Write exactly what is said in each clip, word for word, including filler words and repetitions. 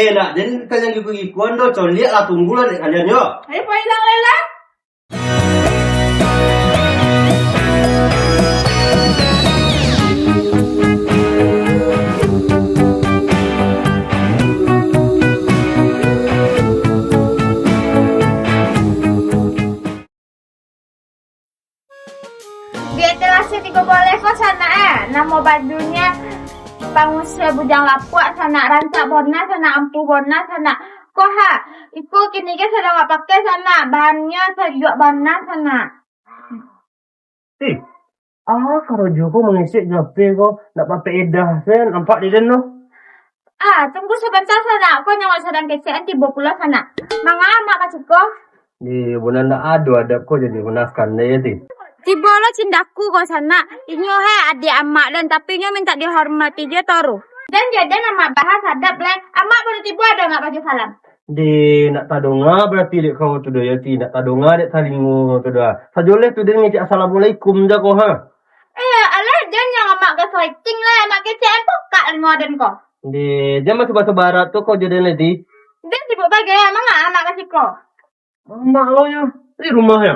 Eh, nak, den ka jan giku-gikuan doh, coliak lah, tunggulah dek kalian, yo. Ayo, pai lah, Lela. Di etalase tigo baleh ko sanak, eh, namo bajunyo pangusia bujang lapuak sanak, rancak bona sanak, ampuh bona sanak. Ko ha, iko kini ko sadang awak pakai sanak, bahannyo sajuak bona sanak. Eh, ah, karajo ko mangisek J P ko, ndak bapaedah, sen, nampak di den tu. Ah, tunggu sabanta sanak, ko nyo sadang kecekan tibo pulo sanak. Manga amak ka siko? Di, bona ndak ado adab ko jadi bona skandai ti. Tibo lo cindaku ko sanak. Inyo he adiak amak den, tapi inyo mintak dihormati jo toru. Den jo den amak baha sadap lai. Amak baru tibo ado ndak baco salam? Di, ndak tadonga barati dek kau tu doh, yo ti, ndak tadonga dek talingo tu doh. Sajo lai tu den ngecek assalamualaikum ja ko ha. Eh, alah den yang amak gaslighting lai, amak kecekan pokak talingo den ko. Di, jan baso-baso barat tu kau jo den lai ti. Den sibuk bagai, manga amak ka siko? Amak lo nyo, di rumah nyo.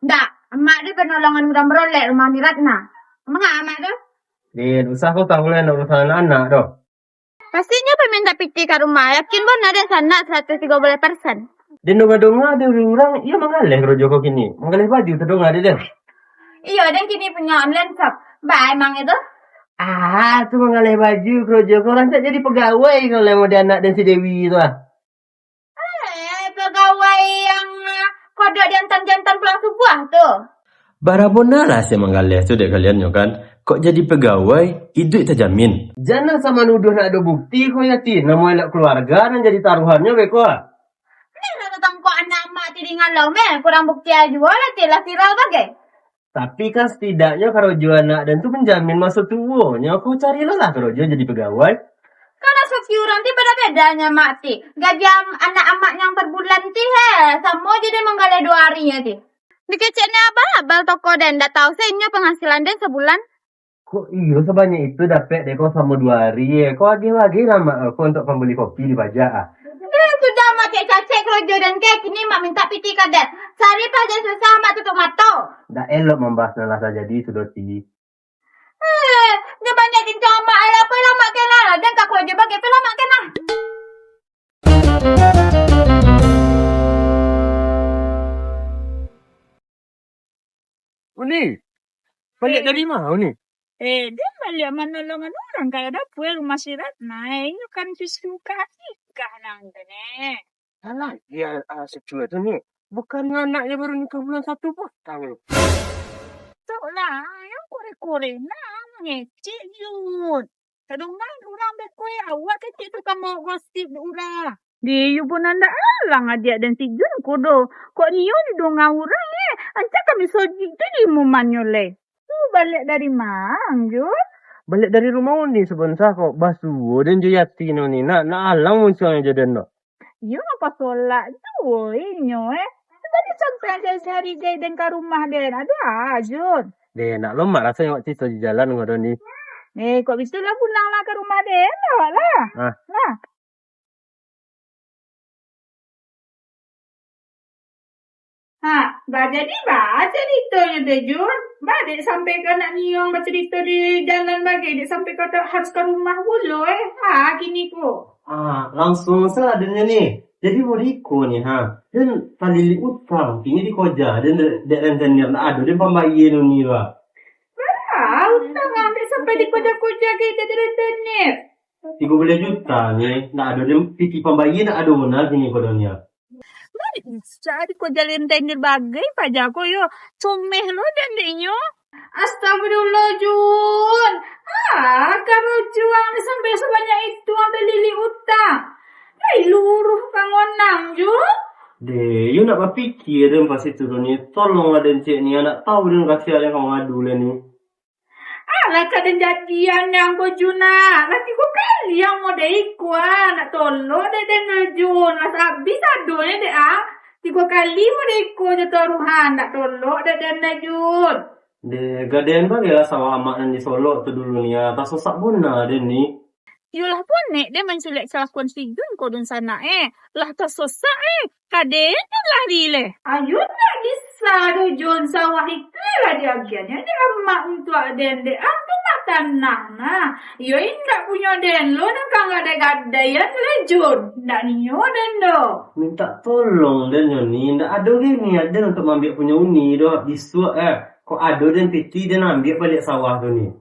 Ndak, amak tu panolongan urang barolek rumah Ni Ratna. Manga amak tu? Di, usah kau tahu lah, ndak urusan anak-anak doh. Pastinyo pamintak pitih ka rumah, yakin bona den sanak saratuih tigo baleh persen. Den donga-donga dari urang, iyo manggaleh karajo ko kini. Manggaleh baju tadonga dek den. Iyo, den kini punyo online shop. Ba emang itu? Ah, tu manggaleh baju karajo ko, rancak jadi pagawai kalau model anak den si Dewi tu ah. Eh, pagawai yang, ah, kodok diantan-diantan pulang subuah tu. Bara bona lah si manggaleh tu dek kalian nyo kan. Kok jadi pagawai, iduik tajamin. Jan lah samanuduah ndak ado bukti ko yo ti, namo elok kaluarga nan jadi taruhannyo beko ah. Meh lah tatangkok anak amak ti di ngalau meh, kurang bukti ajo lah ti lah viral bagai. Tapi kan setidaknyo karajo anak den tu manjamin maso tuonyo, ko carilah lah karajo jadi pagawai. Kan rasaki urang ti bada-badanyo, Mak, ti. Gaji am-, anak amak nan per bulan ti, he, samo jo den manggaleh duo ari nyo ti. Dikecek ni abal-abal toko den, ndak tahu se inyo penghasilan den sebulan. Kok iyo sabanyak itu dapek dek kau samo duo ari, eh? Kau agih-agih lah, Mak, kau untuk pambali kopi di pajak, ah. Eh, sudah, Mak, cacek-cacek karajo den ke, kini Mak mintak pitih ka den. Sari paja susah, Mak tutup mato. Ndak elok mambahas nan lah tajadi, sudah ti. Eh, nyo banyak cincang amak, alah, apolah amak kena lah. Den ka karajo bagai, apolah amak kena. Uni, baliak dari ma, Uni? Eh, den baliak manolongan urang ka dapua rumah si Ratna, eh, inyo kan susu ka nikah nang tu, neh. Alah, iyo, ah, si Jun tu ni, bukan anaknyo baru nikah bulan satu patang tu. Tu lah, yang kore-kore nah mangecek Jun. Kadongan urang beko, eh, awak kecek tu ka mau gosip dek urang. Di, iyo pun ndak alang adiak den si Jun ko doh. Kok nio didonga urang, eh. Ancak kami sojik tu di mumannyo leh. Tu baliak dari ma, Jun? Baliak dari rumah Uni sabansa kok. Basuo den jo Yati no ni. Nak, nak alang muncuangnyo jo den tu. Iyo, ngapa solak juo inyo, eh? Tadi sampai aja sehari gai den ka rumah den. Aduh, ah, Jun. Deh, nak lomak rasonyo awak cerito di jalan ko ni. Eh, kok bitulah pulang lah ka rumah den, awak lah. Ah. Lah. Ha, ba jadi ba caritonyo teh, Jun? Ba dek sampai ka nak niong bacarito di jalan bagai, dek sampai ka ta-, harus ka rumah pulo, eh. Ha, kini ko. Ah, langsuang sajo den ni. Jadi model iko ni, ha. Den talilik utang, kini dikoja den dek, dek rentenir, ndak ado den pambayia ni lah. Ba, utang dek sampai dikoja-koja ka dek rentenir. Tigo baleh juta ni, ndak ado den pitih pambayia, ndak ado bana kini ko dunia. Bari bisa dikoja rentenir bagai paja ko yo. Comeh lo den dek inyo. Astagfirullah, Jun. Ah, karajo ang ni sampai sabanyak itu ang talilik utang. Lai luruah ka ngonang, Jun. Deh, yo nak bapikia den pasti turun ni. Tolonglah den cek ni, ndak tahu den kasiah den ka mangadu lah ni. Alah, ka den jadian nyo ko, Jun, ah. Lah tigo kali ang model iko, ah. Nak tolok dek den, Jun. Lah sabih sadonyo dek, ah. Tigo kali model iko jo taruhan. Nak tolok dek den, Jun. Deh, gaden bagailah sawah amak nan di Solok tu dulu ni, ah. Tasosak bona den ni. Iyolah ponek den manculiak kalakuan si Jun ko dunsanak, eh. Lah tasosak, eh. Ka den tu lari leh. Ayo ndak bisa doh Jun, sawah itu lah diagiahnyo dek amak untuak den, dek ang tu nak tanah nah. Iyo indak punyo den lo nan ka gadai-gadaian leh Jun. Ndak nio den doh. Mintak tolong den nyo ni, indak ado ge niat den untuak maambiak punyo uni doh, bisuak eh. Kok ado den piti den ambiak baliak sawah tu ni.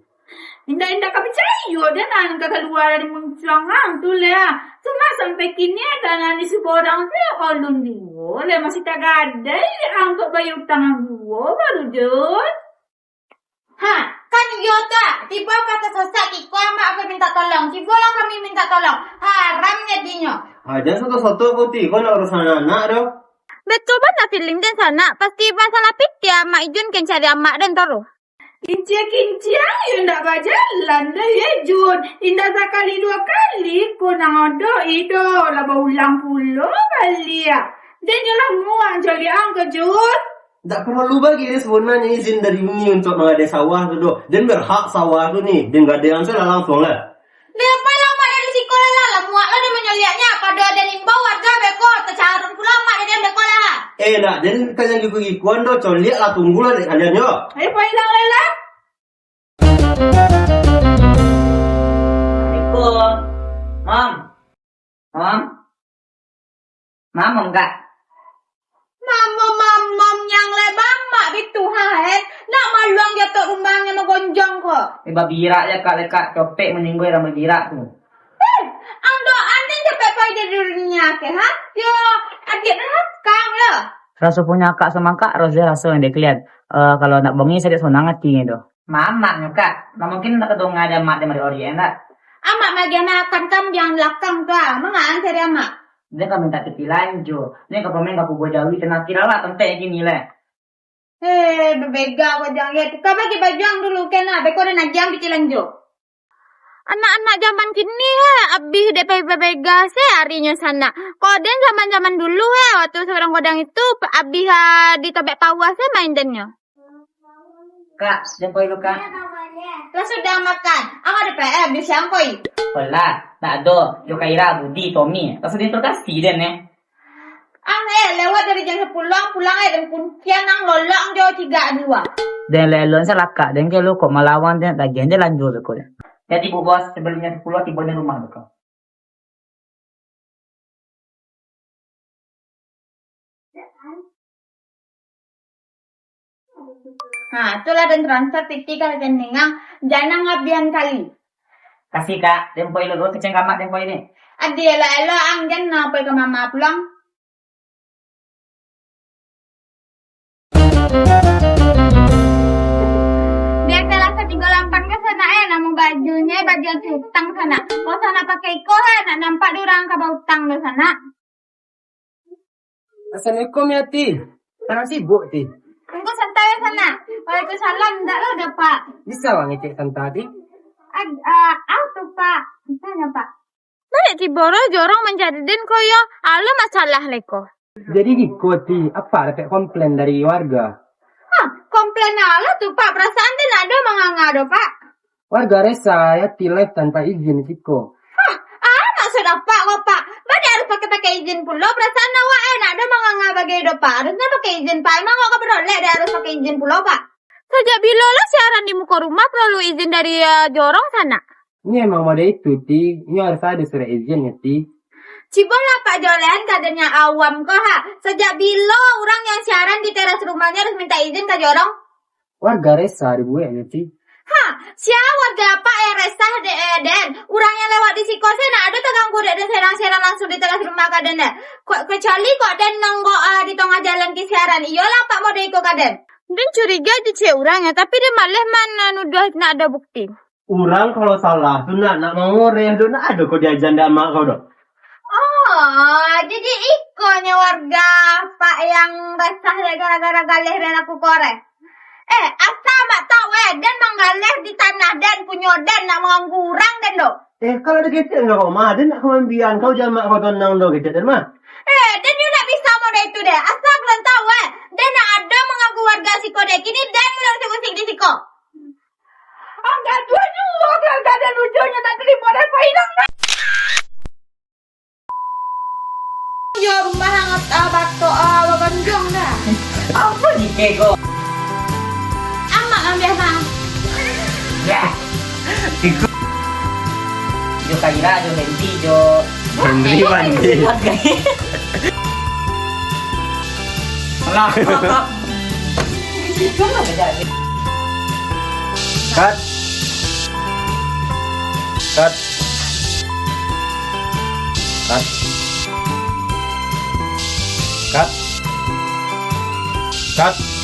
Indak-indak ka picayo den nan ka kalua dari muncuang ang tu leh. Cuma sampai kini tanah ni siborang tu alun juo leh, masih tagadai dek ang untuak bayia utang ang juo baru Jun. Ha, kan iyo tak? Tibo ka tasasak kiko amak ka mintak tolong. Tibolah kami mintak tolong. Haram jadinyo. Ah, jan soto-soto kau ti, kau nak urusan anak doh. Betul bana feeling den sanak. Pasti masalah piti amak Ijun ken cari amak den taruh. Kincia-kincia yo ndak bajalan doh ye Jun. Indak sakali dua kali ko nang ado ido lah baulang pulo baliak. Den nyo lah muak caliak ang ko Jun. Ndak paralu bagi den sabananyo izin dari uni untuak manggadai sawah tu doh. Den berhak sawah tu ni, den gadaian se lah langsuang lah. Deh, pai lah amak dari siko lah, lah muak lah den manyaliaknyo. Pado den imbau warga beko, tacarun pulo amak dari den beko lah. Eh, nak, den ka jan giku-gikuan doh, coliak lah, tunggulah dek kalian yo. Eh, pai lah, pai lah. Assalamualaikum. Mam. Mam. Mamam, Kak. Mamam, mamam, nyang lai bamak bitu, ha, eh. Nak maluang jatok rumahnyo magonjong ko. Eh, babirak je, Kak, lekak copek maninggo urang babirak tu. Eh, ang doan den capek pai dari dunia ke, ha? Yo, adiak den lakang, yo. Raso punyo akak samo akak, raso, raso yang dek kalian. Eh, kalau nak bongi, sadik sonang ati tu. Mamak nyo, Kak. Lah mungkin nak kadonga dek amak den mari ori, endak? Amak magiah makan kambiang lakang tu, ah. Mangaan cari amak? Den ka mintak piti lanjo. Den ka pamain ka Kubo Jawi, tanah kira lah, tantek kini leh. Heh, babega ko jang, ye. Tukar bagi baju ang dulu, kena. Beko den agiah piti lanjo. Anak-anak jaman kini, he, abih dek pai babega se arinyo sanak. Ko den jaman-jaman dulu, he, waktu surang godang itu, abih, ah, ditobek pauah se main dennyo. Kak, sudah koi lu, Kak? Lah sudah makan. Ang ado P R, bisi ang koi. Olah, ndak ado. Jo Kaira, Budi, Tommy. Lah sudah interogasi den, eh. Ang, eh, lewat dari jam sapuluah, ang pulang, eh, den kuncian ang lolok jo cigak dua. Den lelon salakak, den kelo kok malawan, den tagian den lanjur beko den. Jadi, Bu Bos, sebelum jam sapuluah tibo di rumah beko. Ha, tu lah den transfer piti ka rekening ang, jan ang abihan kali. Kasih, Kak. Den pai lo, keceng kamak den pai ni. Adi elok-elok ang, jan ang pai ka mama pulang. Biasalah satigo lapan ka sanak, eh, namo bajunyo, baju cutang sanak. Kok sanak pakai iko, eh, nak nampak di urang ka bautang tu sanak. Assalamualaikum, ya, Ti. Tanang sibuk, Ti. Tunggu santai, ya, sanak. Waalaikumsalam, ndak lo dah, Pak. Bisa wak ngecek santa, Ti? Ad-, ah, ah, tu, Pak. Bisa nyo, Pak. Baliak tibo lo jorong mancari den ko yo. Alo masalah lai ko. Jadi giko, Ti, apak dapek komplain dari warga? Hah, komplain alah tu, Pak. Perasaan den ndak ado manganga doh, Pak. Warga resah, Yati live tanpa izin siko. Hah, ah, maksud apak ko, Pak? Ba den harus pakai-pakai izin pulo, perasaan awak, eh, ndak ado manganga bagai do, Pak. Harusnyo pakai izin, Pak. Emang awak ka barolek dek harus pakai izin pulo, Pak? Sajak bilo lah siaran di muko rumah paralu izin dari, eh, jorong sanak? Nyo emang model itu, Ti. Nyo harus ado surat izin, Yati. Cubolah Pak jolehan ka den nan awam ko, ha. Sajak bilo urang yang siaran di teras rumahnyo harus minta izin ka jorong? Warga resah dibueknyo, Ti. Ha, sia warga apak yang resah dek, eh, den? Urang yang lewat di siko se ndak ado taganggu dek den siaran-siaran langsung di teras rumah ka den, eh. Ko-, kecuali kok den nonggok, ah, di tongah jalan ka siaran. Iyolah apak model iko ka den. Den curiga jo ciek urang nyo, tapi den maleh manuduah ndak ado bukti. Urang kalau salah tu nak, nak mangoreh tu, ndak ado kau diajan dek amak kau tu. Oh, jadi iko nyo warga Pak yang resah dek gara-gara galeh den aku koreh. Eh, asa amak tau, eh, den manggaleh di tanah den, punyo den, nak manganggu urang den tu. Eh, kalau ado kecek ndak kau mah, den nak kamambian kau jo amak kau tu nang tu kecek den mah. Eh, den yo ndak bisa model itu deh. Asa kalian tau, eh, den ndak ado manganggu warga siko deh. Kini den mulai usik-usik di siko. Anggaduah juo Urang kada lucunya tak tarimo deh, painang. Yo, rumah hangat, ah, batok, ah, baganjong dah. Apa ni keko? Amak ambiak, Bang. Ya. Iku. Jo Kaira, jo Henry, jo Henry mandi. Alah. Cut. Cut. Cut. Cut. Cut.